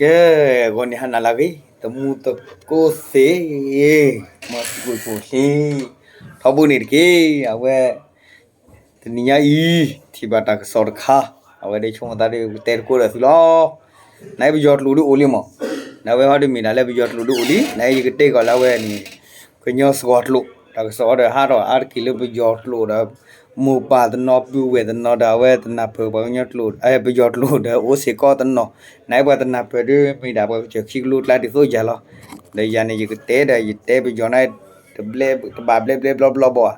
ကဲ, ဂီၤန့ၣ်ဟါနၤလၢအဂ့ၤ, တမူသကိးသ့ၣ်, မ်သုကအိၣ်ဆူၣ်အိၣ်ချ့ ထီဘိန့ၣ်တက့ၢ်. အဝဲ တနံၤညါအံၤ ထံၣ်ဘၣ်တၢ်ကစီၣ်တခါ, အဝဲဒၣ်ဆိကမိၣ်သးဒီး ကတဲသကိးဒီးသုလီၤ. နအံၤပယီၤကျိာ်ဒုးအိၣ်လံမး, နဝဲဟီဒုးမ့ၢ်ဒၣ်လၢပယီၤကျိာ်ဒုးအိၣ်လံ, နအံၤယကတဲကီးလၢအဝဲန့ၣ် ကညီစှီၤကျိာ် တၢ်ကစီၣ်ဒီးဟးထီၣ်အါတက့ၢ်လၢပယီၤကျိာ်ဒီး မိၢ်ပၢ်တနီၤ ပုၢ်ဝဲၢ်တနီၤဒီး အဝဲတနၢ်ပၢၢ်ပှၤကညီကျိာ် ပယီၤကျိာ်ဒီးအိၣ်စ့ၢ်ကီးတနီၤ, နအံၤပှၤတနၢ်ပၢၢ်ဒုးမ့ၢ်ဒၣ်ပှၤကစၢၢ်ခံကလိကျါဒ်သိးယၤလီၤ. ဒီးယၤန့ၣ် ယကတဲဒီးယတဲပယီၤန့ၣ် တဘျဲ တဘၣ်ဘျဲဘျဲဘျီဘျီဘၣ်,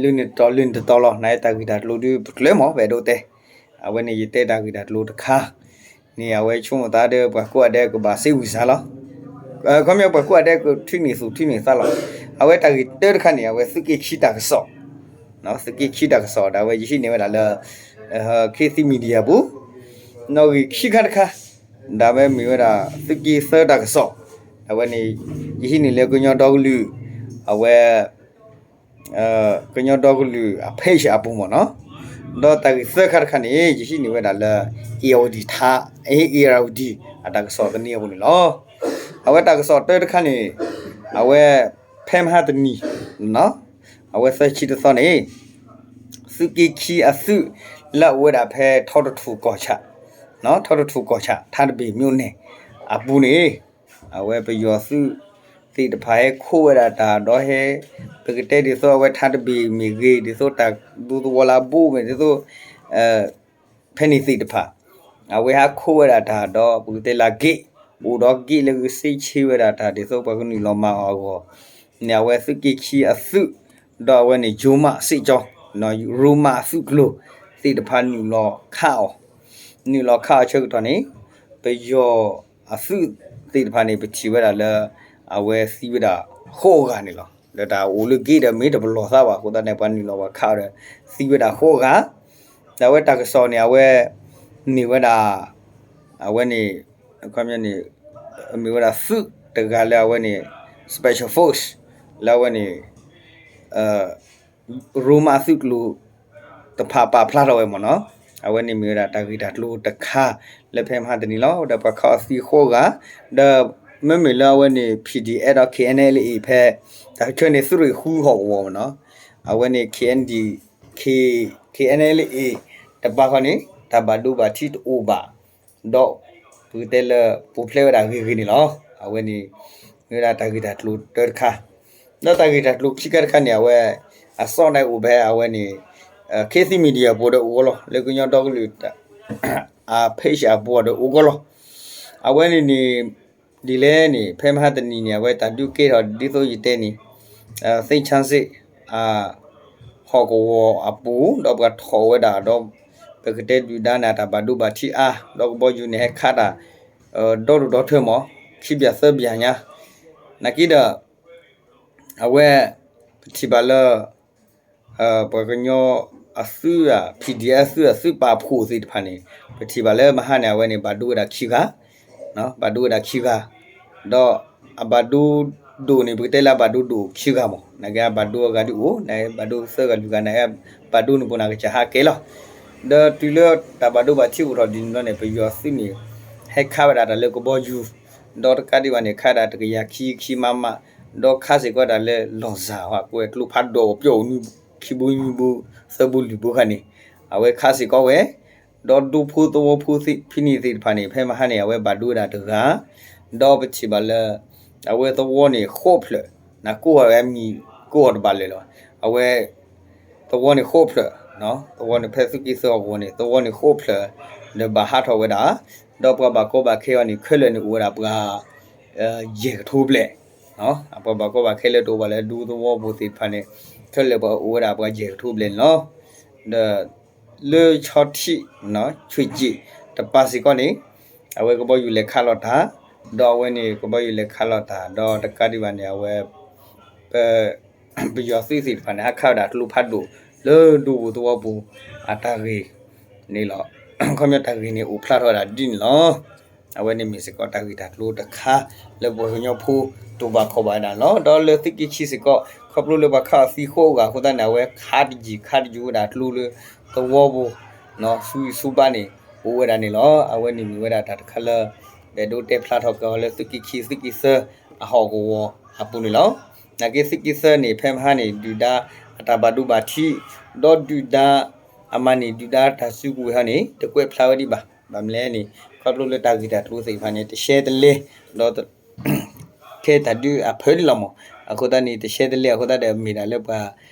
လုၢ်န့ၣ်တတီၤလုၢ်န့ၣ်တတီၤလီၤ. နအံၤတၢ်ဂ့ၢ်တၢ်ကျိၤဒုးပကျဲမး ပအဲၣ်ဒိးတဲ, အဝဲန့ၣ်ယတဲတၢ်ဂ့ၢ်တၢ်ကျိၤတခါ န့ၣ် အဝဲဆိကမိၣ်သးဒီးပှၤကိးဂၤဒဲးကဘၣ်စ့ဝံၤစါလီၤ. ခီပညီပှၤကိးဂၤဒဲးကထုးန့ၢ်သူၣ်ထုးန့ၢ်သးလီၤ. အဝဲတၢ်ဂ့ၢ်တၢတခါန့ၣ် အဝဲသုးက့ခံတၢ်ကစီၣ်, သုးက့ခံတၢ်ကစီၣ်ဒီး အဝဲယဟံးန့ၢ်ဝဲဒၣ်လၢ Khit Thit Media ပူၤ, နီၣ်ဂံၢ်ခံခါတခါ, ဒီးအဝဲမ့ၢ်ဝဲဒၣ်သုးက့သၢတၢ်ကစီၣ်, အဝဲန့ၣ် ယဟံးန့ၢ်လၢကညီဒီကလုာ် အဝဲ ကညီဒီကလုာ်အ page အပူၤမ့ၢ်နီၤ, ဒီးတၢ်ဂ့ၢ်သၢခါတခါန့ၣ် ယဟံးန့ၢ်ဝဲဒၣ်လၢ Irrawaddy ထါ Irrawaddy အတၢ်ကစီၣ်သန့အပူၤန့ၣ်လီၤ. အဝဲတၢ်ကစီၣ်တၢတခါန့ၣ် အဝဲ ဖဲမဟါတနံၤ အဝဲသၢဆံတသီန့ၣ် သုးက့ခံအသုး လၢအအိၣ်ဝဲဒၣ်ဖဲထီတထူၣ်ကီၢ်ဆၣ်, ထီတထူၣ်ကီၢ်ဆၣ် ထါတဘ့ၣ်မိန့ၣ် အပူၤန့ၣ် အဝဲပယီၤသုးသ့ၣ်တဖၣ်ဟဲခိးဝဲဒၣ်တၢ်ဒီးဟဲ ပကတဲဒ်သိးအဝဲထါတဘ့ၣ်မ့ၢ်ဂ့ၤ ဒ်သိးတၢ်ဒူသဝီလၢအဘူးမ့ၢ်ဒ်သိး ဖဲန့ၣ်သ့ၣ်တဖၣ် အဝဲဟးခိးဝဲဒၣ်တၢ်ဒီး ပကတဲလၢ gate အိၣ်ဒီး gate လၢကစ့ဆ့ဝဲဒၣ်တၢ်ဒ်သိးပှၤကနုာ်လီၤမၤအီၤအဂီၢ် န့ၣ် အဝဲသုးက့ခံအသုး ဒီးအဝဲန့ၣ် ယိၤမးစ့ၣ်ကၠီ ရိမးအသုးကျိၤသ့ၣ်တဖၣ်နုာ်လီၤခးအီၤ, နုာ်လီၤခးအီၤဆၢကတီၢ်န့ၣ် ပယီၤအသုးသ့ၣ်တဖၣ်န့ၣ် ပထံၣ်ဝဲဒၣ်လၢ အဝဲသံဝဲဒၣ်ဃိးဂၤန့ၣ်လီၤ. ဒီးတၢ်အိၣ်လၢ gate ဒီးမ့ၢ်တပလီၢ်သးဘၣ်အဃိသတးန့ၣ် ပှၤနုာ်လီၤပှၤခးအီၤဒီး သံဝဲဒၣ်ဃိးဂၤ ဒီးအဝဲတၢ်ကစီၣ်န့ၣ် အဝဲ မ့ၢ်ဝဲဒၣ် အဝဲန့ၣ် ခီပညီန့ၣ် မ့ၢ်ဝဲဒၣ်သုးတဂၤလၢအဝဲန့ၣ် special force လၢအဝဲန့ၣ် ရိမးသုးကျိၤတဖၣ်ပာ်ဖျါထီၣ်ဝဲမ့ၢ်နီၤ. အဝဲန့ၣ်မ့ၢ်ဝဲဒၣ်တၢ်ဂ့ၢ်တၢ်ကျိၤတခါ လၢဖဲမဟါတနံၤလီၤ. ဒီးပှၤခးအီၤသံဃိးဂၤ ဒီးမ့မ့ၢ်လၢအဝဲန့ၣ် P D F ဒီး K N L A ဖဲ တၢ်ဆၢန့ၣ်သုးရ့ၣ်ဃုဟီၣ်ကဝီၤမ့ၢ်နီၤ. အဝဲန့ၣ် K N D K K N L A တပၤဃီန့ၣ် တၢ်ဘၣ်ဒိဘၣ်ထံးတအိၣ်ဘၣ် ဒီး ပကတဲလၢ ပူၤဖျဲးဝဲဒၣ်ဂ့ၤဂ့ၤန့ၣ်လီၤ. အဝဲန့ၣ် မ့ၢ်ဝဲဒၣ်တၢ်ဂ့ၢ်တၢ်ကျိၤတၢတခါ, ဒီးတၢ်ဂ့ၢ်တၢ်ကျိၤခံခါတခါန့ၣ် အဝဲ အစီၣ်န့ၣ်အိၣ်ဖဲအဝဲန့ၣ် Khit Thit Media အပူၤဒီးအိၣ်ဂီၢ်လီၤ. လၢကညီဒီကလုာ် အ page အပူၤဒီးအိၣ်ဂီၢ်လီၤ. အဝဲန့ၣ်န့ၣ် ဒ်လဲၣ်န့ၣ် ဖဲမဟါတနံၤန့ၣ် အဝဲတၢ်ဒုးကဲထီၣ်ဒ်သိးယတဲန့ၣ် သ့ၣ်ဆၣ်စ့ၣ် ဟီၣ်ကဝီၤအပူၤ ဒီးပှၤထီၣ်ဝဲဒၣ်ဒီး ပကတဲဒုၣ်ဒါန့ၣ် တၢ်ဘၣ်ဒိဘၣ်ထံးအါ ဒီးကဘီယူၤန့ၣ်ဟဲခးတၢ် ဒီဒူၣ်ဒီထၢမး ခံဘျၢသၢဘျၢညါ နာ်က့ဒီး အဝဲ ပထံၣ်ဘၣ်လၢ ပှၤကညီအသုး P D F သုး အသုးပာ်ဖှိၣ်သ့ၣ်တဖၣ်န့ၣ် ပထံၣ်ဘၣ်လၢမဟါန့ၣ် အဝဲန့ၣ် ဘၣ်ဒိဝဲဒၣ်ခံဂၤ, ဘၣ်ဒိဝဲဒၣ်ခံဂၤ, ဒီးအဘၣ်ဒိဒိၣ်န့ၣ် ပကတဲလၢအဘၣ်ဒိဒိၣ်ခံဂၤမး, နာ်က့အဘၣ်ဒိအဂၤဒုးအိၣ် နာ်က့ဘၣ်ဒိသၢဂၤလွံၢ်ဂၤ နာ်က့ဘၣ်ဒိန့ၣ် ပနၢ်ကစၢ်ဟးကဲလီၤ. ဒီးတုၤလၢတၢ်ဘၣ်ဒိဘၣ်ထံးအိၣ်ထီၣ်ဒ်န့ၣ်ဘျီန့ၣ် ပယီၤသုးန့ၣ် ဟဲခးဝဲဒၣ်တၢ်လၢကဘီယူၤ, ဒီးတကးဒံးဘၣ်န့ၣ် ခးဒၣ်တကယၤခံခံမမ, ဒီးခးစ့ၢ်ကီးဒၣ်လၢလီၢ်စၢ် ဟးကွဲးကျိဖးဒိၣ်ပျီအိၣ်နွံ ခံဘိနွံဘိ သၢဘိလွံၢ်ဘိခါန့ၣ် အဝဲခးစ့ၢ်ကီးဝဲ, ဒီးဒူဖိသဝီဖိဖဲန့ၣ်သ့ၣ်တဖၣ်န့ၣ် ဖဲမဟါန့ၣ် အဝဲဘၣ်ဒိဝဲဒၣ်တဂၤ, ဒီးပထံၣ်ဘၣ်လၢ အဝဲသဝီန့ၣ်ဃိးဖျၢၣ်, နကိးအီၤအမံၤကိးအီၤတဘၣ်လၢာ်လီၤ. အဝဲ သဝီန့ၣ်ဃိးဖျၢၣ်, သဝီန့ၣ်ဖဲသုးက့သၢအဂီၢ်န့ၣ် သဝီန့ၣ်ဃိးဖျၢၣ်, ဒီးဘၣ်ဟးထီၣ်ဝဲဒၣ်, ဒီးပှၤဘၣ်ကီဘၣ်ခဲအီၤန့ၣ် ခဲလၢာ်န့ၣ်အိၣ်ဝဲဒၣ်ပှၤ ယဲၢ်ကထိဘျဲၣ်, ပှၤဘၣ်ကီဘၣ်ခဲလၢာ်တအိၣ်ဘၣ်လၢဒူသဝီပူၤသ့ၣ်တဖၣ်န့ၣ် ခဲလၢာ်ပှၤအိၣ်ဝဲဒၣ်ပှၤယဲၢ်ကထိဘျဲၣ်န့ၣ်လီၤ. ဒီး လၢဆီထံး ဆွ့ၣ်က့ၣ် တပၤစ့ၢ်ကီးန့ၣ် အဝဲကဘီယူၤလဲၤခးလီၤတၢ်, ဒီးအဝဲန့ၣ် ကဘီယူၤလဲၤခးလီၤတၢ် ဒီးတကးဒံးဘၣ်န့ၣ် အဝဲ ပ ပယီၤသုးသ့ၣ်တဖၣ်န့ၣ် ဟးခးဝဲဒၣ်ကျိဖးဒိၣ် လၢဒူပူၤသဝီပူၤ အတၢ်ဂ့ၢ်န့ၣ်လီၤ. ခီပညီတၢ်ဂ့ၢ်န့ၣ်အိၣ်ဖျါထီၣ်ဝဲဒၣ်ဒ်န့ၣ်လီၤ. အဝဲန့ၣ်မ့ၢ်စ့ၢ်ကီးတၢ်ဂ့ၢ်တၢ်ကျိၤတခါ လၢပှၤကညီဖိတိာ်ဘၣ်ခီၣ်ဘၣ်ဝဲဒၣ်န့ၣ်လီၤ. ဒီးလၢသုးက့ခံစ့ၢ်ကီး ခီဖျိလၢပှၤခးအီၤသံဃိးဂၤအဃိသတးန့ၣ် အဝဲခးတယံာ်ခးတယုာ်ဝဲဒၣ်ကျိလၢသဝီပူၤ ဆူဂံၢ်ဆူဘါန့ၣ် အိၣ်ဝဲဒၣ်န့ၣ်လီၤ. အဝဲန့ၣ်မ့ၢ်ဝဲဒၣ်တၢ်တခါလၢ ပအဲၣ်ဒိးတဲဖျါထီၣ်က့ၤအီၤလၢသုးက့ခံ သုးက့သၢအဟီၣ်ကဝီၤအပူၤန့ၣ်လီၤ. နာ်က့သုးက့သၢန့ၣ် ဖဲမဟါန့ၣ် ဒုၣ်ဒါအတၢ်ဘၣ်ဒိဘၣ်ထံး ဒီးဒုၣ်ဒါအမၤန့ၢ်ဒုၣ်ဒါတၢ်စုကဝဲၤဟီန့ၣ် တကွဲးဖျါဝဲဒံးဘၣ်. ဘၣ်မနုၤလဲၣ်န့ၣ် ခီဖျိလၢတၢ်ဂ့ၢ်တၢ်ကျိၤသ့ၣ်တဖၣ်န့ၣ် တရှဲတလဲ ဒီး ခဲတၢ်ဒုးအဖၢဒံးလီၤမး. အဃိသတးန့ၣ် တရှဲတလဲအဃိသတးဒီး မ့ၢ်ဒၣ်လၢပှၤ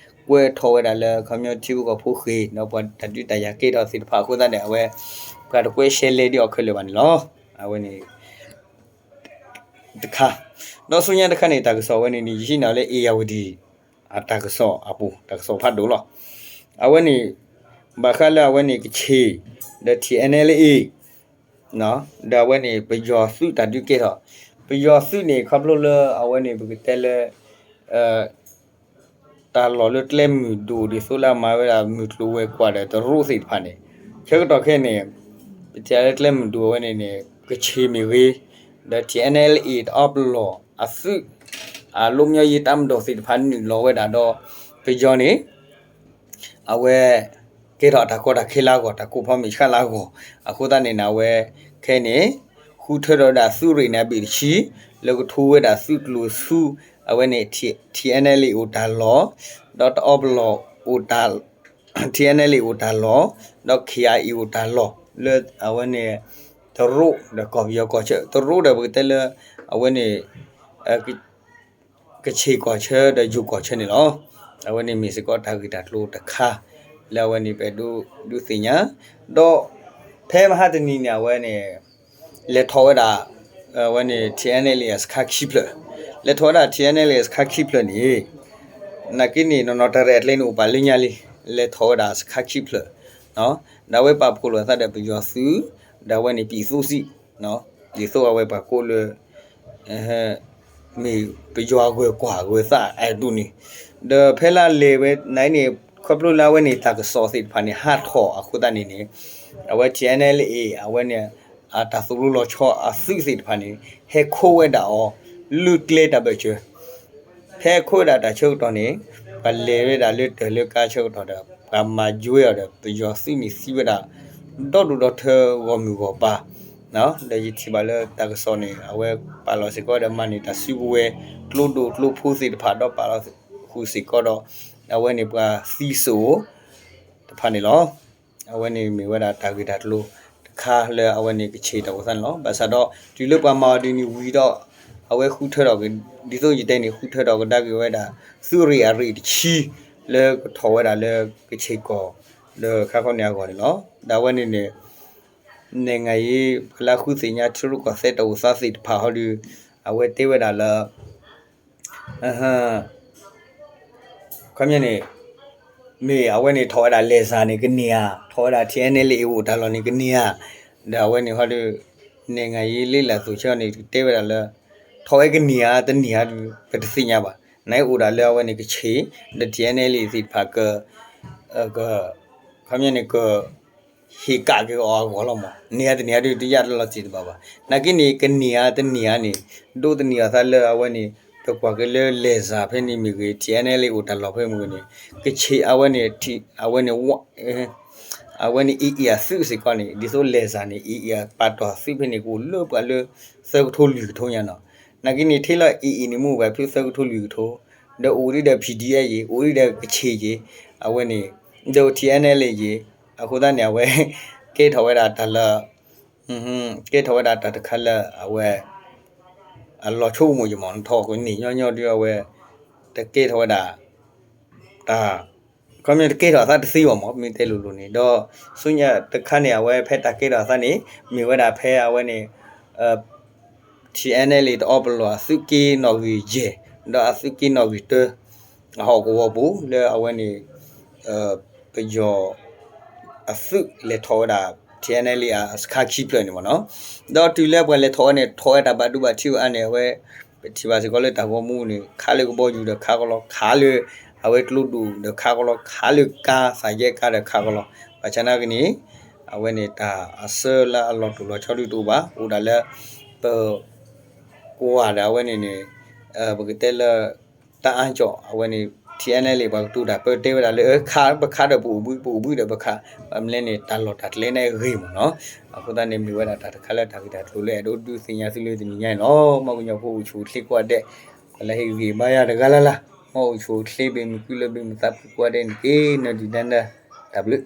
ကွဲးထီၣ်ဝဲဒၣ်လၢ ခီပညီထံဖိကီၢ်ဖိဃ့ၢ် ဒီးပှၤတၢ်ဒုးတၢ်ယၤကဲထီၣ်သ့ၣ်တဖၣ်အဃိသတးဒီး အဝဲ ပှၤတကွဲးရှဲလဲဒံးအီၤခဲလၢာ်ဘၣ်န့ၣ်လီၤ. အဝဲန့ၣ် တခါ, ဒီးဆူညါတခါန့ၣ် တၢ်ကစီၣ်ဝဲန့ၣ်န့ၣ် ယဟံးန့ၢ်လၢ အ့ၣ်ယၣ်ဝတံၣ် အတၢ်ကစီၣ်အပူၤ တၢ်ကစီၣ်ဖးဒိၣ်လီၤ. အဝဲန့ၣ် ဘၣ်ဃးလၢအဝဲန့ၣ်ကခ့ၣ် ဒီး ထံၣ်အဲၣ်အဲၣ်လ်အ့ၣ် ဒီးအဝဲန့ၣ် ပယီၤသုးတၢ်ဒုးကဲထီၣ်, ပယီၤသုးန့ၣ် ခီဖျိလၢအဝဲန့ၣ် ပကတဲလၢ တၢ်လီၢ်လၢကျဲမုၢ်ဒိၣ်ဒ်သိးလၢအမၤဝဲဒၣ်မုၢ်ကျိၤဝဲၤကွာ်ဒီးတရူးသ့ၣ်တဖၣ်န့ၣ်, ဆၢကတီၢ်ခဲအံၤန့ၣ် ပထံၣ်လၢကျဲမုၢ်ဒိၣ်အဝဲန့ၣ်န့ၣ် ကခ့ၣ်မ့ၢ်ဂ့ၤ, ဒီး ထံၣ်အဲၣ်အဲၣ်လ်အ့ၣ် တအီပလီၢ်အသုး အလွတ်မြောက်ရေးတပ်မတော်သ့ၣ်တဖၣ်နုာ်လီၤဝဲဒၣ်ဒီး ပယီၤန့ၣ် အဝဲ ကဲထီၣ်တၢ်ကီတၢ်ခဲလၢအဂီၢ် တၢ်ကိးဖီမ့ၢ်ဆှးလၢအဂီၢ်, အဃိသတးန့ၣ်န့ၣ် အဝဲ ခဲအံၤန့ၣ် ဃုထၢထီၣ်ဝဲဒၣ်သုးရ့ၣ်န့ၣ်အဘ့ၣ်တဆံ လၢကထိဝဲဒၣ်သုးကျိၤဆူ အဝဲန့ၣ် ထံၣ်အဲၣ်အဲၣ်လ်အ့ၣ်အိၣ်တၢ်လီၢ်, ဒီးတအီပလီၢ်အိၣ်တၢ် ထံၣ်အဲၣ်အဲၣ်လ်အ့ၣ်အိၣ်တၢ်လီၢ်, ဒီး ခ့ၣ်အါအ့ၣ်အိၣ်တၢ်လီၢ် လၢအဝဲန့ၣ် တရူးဒီးကီၢ်ပယီၤကီၢ်ဆၢ တရူးဒီးပကတဲလၢ အဝဲန့ၣ် ကခ့ၣ်ကီၢ်ဆၢဒီးယိၤကီၢ်ဆၢန့ၣ်လီၤ. အဝဲန့ၣ်မ့ၢ်စ့ၢ်ကီးတၢ်ဂ့ၢ်တၢ်ကျိၤတခါ လၢအဝဲန့ၣ်ပအဲၣ်ဒိးဒုးသ့ၣ်ညါ, ဒီး ဖဲမဟါတနံၤန့ၣ် အဝဲန့ၣ် လဲၤထီၣ်ဝဲဒၣ် အဝဲန့ၣ် ထံၣ်အဲၣ်အဲၣ်လ်အ့ၣ်အစခါခံဖျၢၣ်, လဲၤထီၣ်ဝဲဒၣ် ထံၣ်အဲၣ်အဲၣ်လ်အ့ၣ် အစခါခံဖျၢၣ်န့ၣ် နာ်က့န့ၣ် နီၢ်နီၢ်တရဲၣ်အကျဲန့ၣ်အိၣ်ပာ်လၢညါလံ, လဲၤထီၣ်ဝဲဒၣ်အစခါခံဖျၢၣ် ဒီးအဝဲပာ်ဖှိၣ်လိာ်အသးဒီးပယီၤသုး ဒီးအဝဲန့ၣ် ပြည်သူ့စစ် ဒ်သိးအဝဲပှၤကိးလၢ မ့ၢ်ပယီၤအဂၢၢ်ကွၢ်အဂၢၢ်သးအဒိၣ်န့ၣ်, ဒီးဖဲလၢအလဲၤဝဲန့ၣ် ခီဖျိလၢအဝဲန့ၣ်တၢ်ကစီၣ်သ့ၣ်တဖၣ်န့ၣ် ဟးထီၣ်အဃိသတးန့ၣ်န့ၣ် အဝဲ ထံၣ်အဲၣ်အဲၣ်လ်အ့ၣ် အဝဲန့ၣ် အတၢ်သိၣ်လိလီၤဆီအသုးသ့ၣ်တဖၣ်န့ၣ် ဟဲခိးဝဲဒၣ်အီၤ လၢကျဲတၢ်ဘၢၣ်စၢၤ ဖဲအခိးဝဲဒၣ်တၢ်ဆၢကတီၢ်န့ၣ် ပှၤလဲၤဝဲဒၣ်လၢတၢ်လၢကါဆၢကတီၢ်ဒီး ပှၤမၤယွဲအီၤဒီး ပယီၤသုးန့ၣ်သံဝဲဒၣ် ဒီဒူၣ်ဒီထၢဂီၢ်မုၢ်ဂီၢ်ပၤ, ဒီးယထံၣ်ဘၣ်လၢတၢ်ကစီၣ်န့ၣ် အဝဲပာ်လီၤစ့ၢ်ကီးဒီးမၤန့ၢ်တၢ်စုကဝဲၤ ကျိဒိၣ်ကျိဖိသ့ၣ်တဖၣ် ဒီးပာ်လီၤဃုာ်စ့ၢ်ကီးဒီး အဝဲန့ၣ်ပှၤသံစိာ်တဖၣ်န့ၣ်လီၤ. အဝဲန့ၣ်မ့ၢ်ဝဲဒၣ်တၢ်ဂ့ၢ်တၢ်ကျိၤတခါလၢအဝဲန့ၣ်ကခ့ၣ်တၢ်အိၣ်သးန့ၣ်လီၤ. ဘၣ်ဆၣ်ဒီးတုၤလၢပှၤမၤအီၤဒ်န့ၣ်ဝံၤဒီး အဝဲဃုထၢထီၣ်က့ၤ ဒ်သိးယတဲန့ၣ် ဃုထၢထီၣ်ကဒါက့ၤဝဲဒၣ် သုးရ့ၣ်အရ့ၣ်တဆံ လၢကထီၣ်ဝဲဒၣ်လၢကခ့ၣ်ကီၢ် လၢခါခီန့ၣ်အဂီၢ်န့ၣ်လီၤ. ဒီးအဝဲန့ၣ်န့ၣ် နိုင်ငံရေး ပှၤလၢအဃုသ့ၣ်ညါထံရူၢ်ကီၢ်သဲးတၢ်အိၣ်သးသ့ၣ်တဖၣ်ဟီဒီး အဝဲတဲဝဲဒၣ်လၢ ခီပညီန့ၣ် မ့ၢ်အဝဲန့ၣ်ထီၣ်ဝဲဒၣ်လဲၤစၢ်န့ၣ် ကန့ၢ်ဧါ, ထီၣ်ဝဲဒၣ် ထံၣ်အဲၣ်အဲၣ်လ်အ့ၣ် အိၣ်တၢ်လီၢ်န့ၣ် ကန့ၢ်ဧါ, ဒီးအဝဲန့ၣ်ဟီဒီး နိုင်ငံရေးလေ့လာသူဆၢန့ၣ် တဲဝဲဒၣ်လၢ ထီၣ်ဝဲကန့ၢ်ဧါ တန့ၢ်ဧါဒီး ပတသ့ၣ်ညါဘၣ်. နအိၣ်ဒၣ်လၢအဝဲန့ၣ်ကခ့ၣ် ဒီး ထံၣ်အဲၣ်အဲၣ်လ်အ့ၣ် သ့ၣ်တဖၣ်က ခီပညီန့ၣ်က ဟ့ၣ်ကးက့ၤအီၤအဂီၢ်လီၤမး, န့ၢ်ဧါတန့ၢ်ဧါဒုး တယၢ်တလီၤစံးတဘၣ်ဘၣ်. နာ်က့န့ၣ် ကန့ၢ်ဧါတန့ၢ်ဧါန့ၣ် ဒိးသန့ၤအသးလၢအဝဲန့ၣ် ပကွၢ်က့ၤလၢလဲၤစၢ်ဖဲန့ၣ်မ့ၢ်ဂ့ၤ ထံၣ်အဲၣ်အဲၣ်လ်အ့ၣ် အိၣ်တၢ်လီၢ်ဖဲမ့ၢ်ဂ့ၤန့ၣ် ကခ့ၣ်အဝဲန့ၣ် အဝဲန့ၣ် အဝဲန့ၣ် အ့ၣ်အ့ၣ် အသုးစ့ၢ်ကီးန့ၣ် ဒ်သိးလဲၤစၢ်န့ၣ် အ့ၣ်အ့ၣ် အပာ်တီၢ်သုးဖဲန့ၣ် ကအိၣ်လၢပှၤလၢ သၢကထိလွံၢ်ကထိညါနီၤ. နာ်က့န့ၣ် ထဲလၢအ့ၣ်အ့ၣ်န့ၣ် မ့ၢ်အိၣ်ဘၣ်ဖုသၢကထိလွံၢ်ကထိ ဒီးအိၣ်ဒံးဒီး PDF ယ့ၣ် အိၣ်ဒံးဒီးကခ့ၣ်ယ့ၣ် အဝဲန့ၣ် ဒီး ထံၣ်အဲၣ်အဲၣ်လ်အ့ၣ် ယ့ၣ် အဃိသတးန့ၣ် အဝဲ ကဲထီၣ်ဝဲဒၣ်တၢ်လၢ ကဲထီၣ်ဝဲဒၣ်တၢ်တခါလၢအဝဲ အလီၤဆိကမိၣ်ယမး နထီၣ်ကန့ၢ်ညီညီဒုးအဝဲ တကဲထီၣ်ဝဲဒၣ် တၢ် ခီပညီတကဲထီၣ်အသးတသ့ဘၣ်မး မ့ၢ်တဲလိၤလိၤန့ၣ် ဒီးဆူညါတခါန့ၣ် အဝဲဖဲတၢ်ကဲထီၣ်အသးန့ၣ် မ့ၢ်ဝဲဒၣ်ဖဲအဝဲန့ၣ် ထံၣ်အဲၣ်အဲၣ်လ်အ့ၣ် တအီပလီၢ်အသုးက့နီၣ်ဂံၢ်ယဲၢ် ဒီးအသုးက့နီၣ်ဂံၢ်တၢ အဟီၣ်ကဝီၤပူၤ လၢအဝဲန့ၣ် ပယီၤ အသုးလဲၤထီၣ်ဝဲဒၣ် ထံၣ်အဲၣ်အဲၣ်လ်အ့ၣ် အစခါခံဖျၢၣ်န့ၣ်မ့ၢ်နီၤ. ဒီးတုၤလၢပှၤလဲၤထီၣ်ဝဲန့ၣ် ထီၣ်ဝဲတၢ်ဘၣ်ဒိဘၣ်ထံးအါန့ၣ် အဝဲ ပထံၣ်ဘၣ်စ့ၢ်ကီးလၢတၢ်ဂီၤမူန့ၣ် ခးလၢကဘီယူၤဒီးခးကလီ ခးလၢ အဝဲကျိဒိၣ်ဒီးခးကလီ ခးလၢကါ သးယဲကါဒီးခးကလီ ဘၣ်ဆၣ်နာ်က့န့ၣ် အဝဲန့ၣ်တၢ်အဆၢလၢအလီၤတိၢ်လီၤဆီဒုတအိၣ်ဘၣ် အိၣ်ဒၣ်လၢ ပ ကွၢ်ဒီးအဝဲန့ၣ်န့ၣ် ပကတဲလၢ တၢ်အါကၠီၣ် အဝဲန့ၣ် ထံအဲနဲလံ ပှၤကတိၤတၢ်ပၢတဲဝဲဒၣ်လၢ ခးပခးဒီးပအိၣ်ဘှံး ပအိၣ်ဘှံးဒီးပခး, ဘၣ်မနုၤလဲၣ်န့ၣ် တၢ်လီၢ်တၢ်ကျဲန့ၣ်ဂ့ၤမ့ၢ်နီၤ. အဃိသတးန့ၣ် မ့ၢ်ဝဲဒၣ်တၢ်တခါလၢတၢ်ဂ့ၢ်တၢ်ကျိၤလၢအဲၣ်ဒိးဒုးသ့ၣ်ညါသုလၢတနံၤညါအံၤလီၤ. မ်ကညီဖိအိၣ်ဆူၣ်အိၣ်ချ့ကိးဂၤဒဲး, ပှၤလၢဟ့ၣ်ဂံၢ်ဘါယၤတဂၤလၢ်လၢ်, မ်အိၣ်ဆူၣ်အိၣ်ချ့ဘၣ်မုာ်ကုလၢဘၣ်မုာ်သးဖှံကိးဂၤဒဲးန့ၣ်တက့ၢ်. နၢၤဒုၣ်ဒါနၢၤ တၢ်ဘျုး